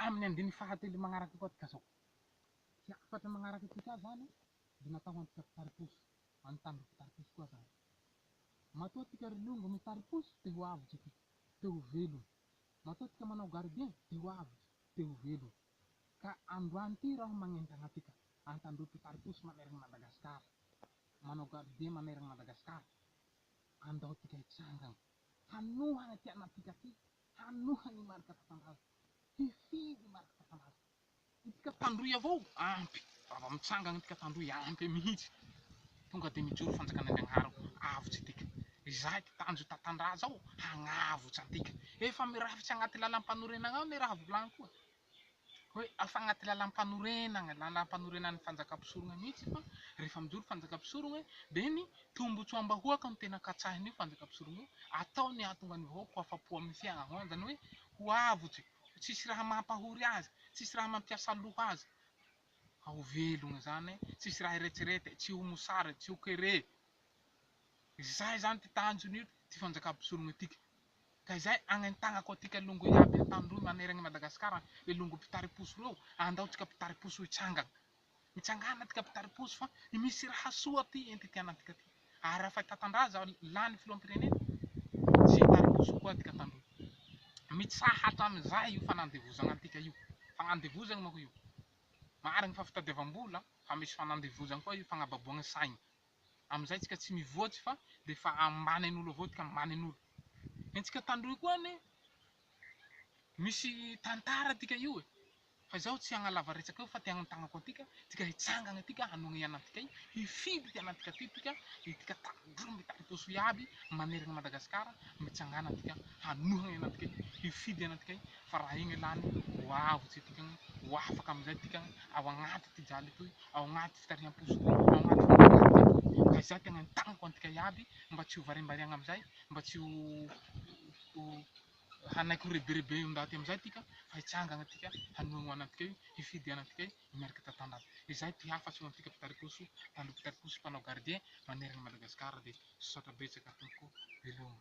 Amin'ny andininy fahatelo magnaraka koa tika zao. Ty hafatra magnaraka ty ka zany dia natao ho antika mpitari-posy, manontany ireo mpitari-posy koa zany. Matoa tika ry longo mitari-posy te ho avotra tika, te ho velona. Matoa tika manao gardien te ho avotra, te ho velona. Ka androany ty raho magnentagna antika, antandroy mpitari-posy manerana Madagascar, manao gardien manerana Madagascar, andao tika hitsangana, hanohana ty anantika ty, hanohana i Marc Tatandraza, hifidy i Marc Tatandraza. Itika tandroy avao ampy, raha vao mitsangana itika tandroy ampy mihitsy, tonga dia mijoro fanjakan'Andriagnahary avotsy itika. Izay ty tanjo Tatandraza ao, hagnavotsy antika. Efa mirafitsy agnaty lalam-panorenagna ao ny raha volagniko e. Hoe afa agnaty lalam-panorenagna, lalam-panorenan'ny fanjakam-pisorogna mihitsy fa rehefa mijoro fanjakam-pisorogna dia ny tombotsoam-bahoaka no tena katsahin'io fanjakam-pisorogna io, ataony hahatonga ny vahoaka ho afa-po amin'ny fiainana, izany hoe ho avotsy, tsisy raha mampahory azy, tsisy raha mampiasa loha azy, fa ho velogna izany, tsisy raha eretserety, tsy ho mosary, tsy ho kere. Izay izany ty tanjon'io ty fanjakam-pisorogna tiky. Ka izay agnentagnako antika longo iaby Antandroy maneragna i Madagasikara le longo mpitari-posy reo, andao tsika mpitari-posy ho hitsangana. Mitsangana tika mpitari-posy fa misy raha soa ty enti ty anantika ty. Ary raha fa tatandraza lany filoham-pirenena, tsy hitari-posy koa tika Antandroy. Mitsahatra amizay io fanandevozagna antika io. Fagnandevozagna manko io. Marigny fa fitadiavam-bola fa misy fanandevozagna koa io fagnababoagna saigny. Amizay tsika tsy mivoatsy fa de fa ambanin'olo avao tika ambanin'olo. Ny antsika tandroy koa anie misy tantara tika io e, fa izaho tsy hagnalava resaka eo fa te hagnontagnako antika, tika hitsangagna tika hanohagna i anantika io, hifidy ty anantika ty tika, itika tandroy mitari-poso iaby manerana Madagasikara, mitsangana tika hanohagna i anantika io, hifidy i anantika io, fa raha igny lany ho avotsy tika, ho afaka amizay tika ao agnaty ty jaly toy. ao agnaty fitariham-po soa, ao agnaty fanapahan-kevitra ka izay tegna entaniko antika iaby mba tsy ho varimbariagna amizay, mba tsy ho ho hanaiky ho rebireben'ny ndaty amizay tika fa hitsangagna tika hanohagna ho anantika io, hifidy anantika io miaraka tantandraza. Izay ty hafatry ho antika mpitari-koso, mpandro mpitari-koso, mpanao gardien manerana Madagascar dia misaotra betsaka tompoko, veloma.